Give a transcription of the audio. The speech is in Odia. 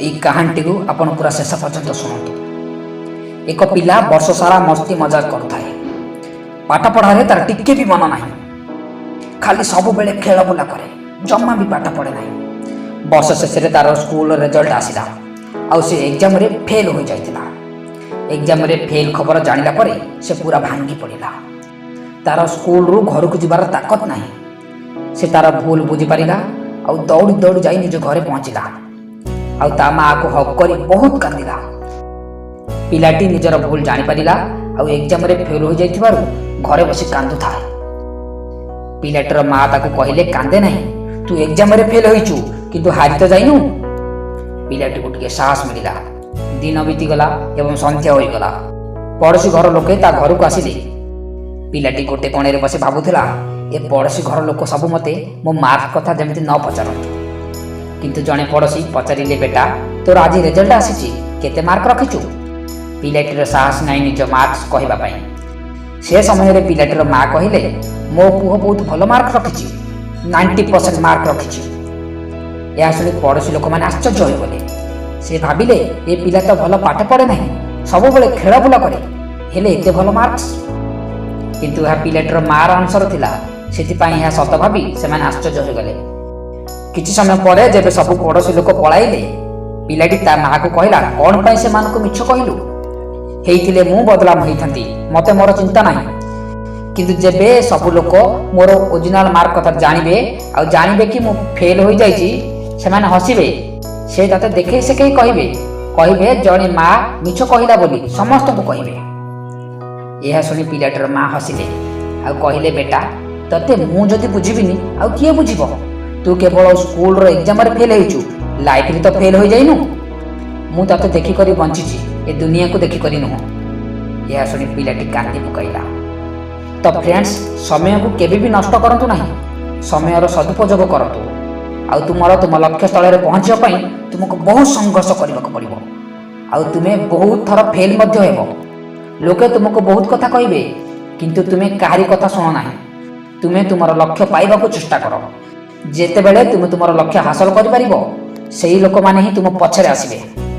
ଏଇ କାହାଣୀଟିକୁ ଆପଣ ପୁରା ଶେଷ ପର୍ଯ୍ୟନ୍ତ ଶୁଣନ୍ତୁ। ଏକ ପିଲା ବର୍ଷ ସାରା ମସ୍ତି ମଜାକ କରୁଥାଏ। ପାଠ ପଢ଼ାରେ ତାର ଟିକେ ବି ମନ ନାହିଁ। ଖାଲି ସବୁବେଳେ ଖେଳ ବୁଲା କରେ, ଜମା ବି ପାଠ ପଢ଼େ ନାହିଁ। ବର୍ଷ ଶେଷରେ ତାର ସ୍କୁଲ ରେଜଲ୍ଟ ଆସିଲା ଆଉ ସେ ଏକ୍ଜାମରେ ଫେଲ୍ ହୋଇଯାଇଥିଲା। ଏକ୍ଜାମରେ ଫେଲ୍ ଖବର ଜାଣିଲା ପରେ ସେ ପୁରା ଭାଙ୍ଗି ପଡ଼ିଲା। ତାର ସ୍କୁଲରୁ ଘରକୁ ଯିବାର ତାକତ ନାହିଁ। ସେ ତାର ଭୁଲ ବୁଝିପାରିଲା ଆଉ ଦୌଡ଼ି ଦୌଡ଼ି ଯାଇ ନିଜ ଘରେ ପହଞ୍ଚିଲା ଆଉ ତା ମାଆକୁ ହଗ୍ କରି ବହୁତ କାନ୍ଦିଲା। ପିଲାଟି ନିଜର ଭୁଲ ଜାଣିପାରିଲା ଆଉ ଏକ୍ଜାମରେ ଫେଲ୍ ହୋଇଯାଇଥିବାରୁ ଘରେ ବସି କାନ୍ଦୁଥାଏ। ପିଲାଟିର ମା ତାକୁ କହିଲେ, "କାନ୍ଦେ ନାହିଁ। ତୁ ଏକ୍ଜାମରେ ଫେଲ୍ ହୋଇଛୁ, କିନ୍ତୁ ହାରି ତ ଯାଇନୁ।" ପିଲାଟିକୁ ଟିକେ ସାହସ ମିଳିଲା। ଦିନ ବିତିଗଲା ଏବଂ ସନ୍ଧ୍ୟା ହୋଇଗଲା। ପଡ଼ୋଶୀ ଘର ଲୋକେ ତା ଘରକୁ ଆସିଲେ। ପିଲାଟି ଗୋଟେ କୋଣରେ ବସି ଭାବୁଥିଲା, ଏ ପଡ଼ୋଶୀ ଘର ଲୋକ ସବୁ ମୋତେ ମୋ ମାର୍କ କଥା ଯେମିତି ନ ପଚାରନ୍ତୁ। କିନ୍ତୁ ଜଣେ ପଡ଼ୋଶୀ ପଚାରିଲେ, "ବେଟା, ତୋର ଆଜି ରେଜଲ୍ଟ ଆସିଛି, କେତେ ମାର୍କ ରଖିଛୁ?" ପିଲାଟିର ସାହସ ନାହିଁ ନିଜ ମାର୍କସ୍ କହିବା ପାଇଁ। ସେ ସମୟରେ ପିଲାଟିର ମା କହିଲେ, "ମୋ ପୁଅ ବହୁତ ଭଲ ମାର୍କ ରଖିଛି, 90% ମାର୍କ ରଖିଛି।" ଏହା ଶୁଣି ପଡ଼ୋଶୀ ଲୋକମାନେ ଆଶ୍ଚର୍ଯ୍ୟ ହୋଇଗଲେ। ସେ ଭାବିଲେ, ଏ ପିଲା ତ ଭଲ ପାଠ ପଢ଼େ ନାହିଁ, ସବୁବେଳେ ଖେଳ ବୁଲା କରେ, ହେଲେ ଏତେ ଭଲ ମାର୍କସ୍? କିନ୍ତୁ ଏହା ପିଲାଟିର ମାର ଆନ୍ସର ଥିଲା, ସେଥିପାଇଁ ଏହା ସତ ଭାବି ସେମାନେ ଆଶ୍ଚର୍ଯ୍ୟ ହୋଇଗଲେ। କିଛି ସମୟ ପରେ ଯେବେ ସବୁ ପଡ଼ୋଶୀ ଲୋକ ପଳାଇଲେ, ପିଲାଟି ତା ମାଆକୁ କହିଲା, "କ'ଣ ପାଇଁ ସେମାନଙ୍କୁ ମିଛ କହିଲୁ? ହେଇଥିଲେ ମୁଁ ବଦନାମ ହେଇଥାନ୍ତି, ମୋତେ ମୋର ଚିନ୍ତା ନାହିଁ। କିନ୍ତୁ ଯେବେ ସବୁ ଲୋକ ମୋର ଓରିଜିନାଲ ମାର୍କ କଥା ଜାଣିବେ ଆଉ ଜାଣିବେ କି ମୁଁ ଫେଲ୍ ହୋଇଯାଇଛି, ସେମାନେ ହସିବେ। ସେ ତତେ ଦେଖେଇ ସେଖେଇ କହିବେ, କହିବେ ଜଣେ ମା ମିଛ କହିଲା ବୋଲି ସମସ୍ତଙ୍କୁ କହିବେ।" ଏହା ଶୁଣି ପିଲାଟିର ମା ହସିଲେ ଆଉ କହିଲେ, "ବେଟା, ତତେ ମୁଁ ଯଦି ବୁଝିବିନି, ଆଉ କିଏ ବୁଝିବ? ତୁ କେବଳ ସ୍କୁଲର ଏକ୍ଜାମରେ ଫେଲ୍ ହେଇଛୁ, ଲାଇଫରେ ତ ଫେଲ୍ ହୋଇଯାଇନୁ। ମୁଁ ତତେ ଦେଖିକରି ବଞ୍ଚିଛି, ଏ ଦୁନିଆକୁ ଦେଖିକରି ନୁହଁ।" ଏହା ଶୁଣି ପିଲାଟି କାନ୍ଦି ପକାଇଲା। ତ ଫ୍ରେଣ୍ଡସ୍, ସମୟକୁ କେବେ ବି ନଷ୍ଟ କରନ୍ତୁ ନାହିଁ। ସମୟର ସଦୁପଯୋଗ କରନ୍ତୁ ଆଉ ତୁମର ତୁମ ଲକ୍ଷ୍ୟସ୍ଥଳରେ ପହଞ୍ଚିବା ପାଇଁ ତୁମକୁ ବହୁତ ସଂଘର୍ଷ କରିବାକୁ ପଡ଼ିବ ଆଉ ତୁମେ ବହୁତ ଥର ଫେଲ୍ ମଧ୍ୟ ହେବ। ଲୋକେ ତୁମକୁ ବହୁତ କଥା କହିବେ, କିନ୍ତୁ ତୁମେ କାହାରି କଥା ଶୁଣ ନାହିଁ। ତୁମେ ତୁମର ଲକ୍ଷ୍ୟ ପାଇବାକୁ ଚେଷ୍ଟା କର। ଯେତେବେଳେ ତୁମେ ତୁମର ଲକ୍ଷ୍ୟ ହାସଲ କରିପାରିବ, ସେଇ ଲୋକମାନେ ହିଁ ତୁମ ପଛରେ ଆସିବେ।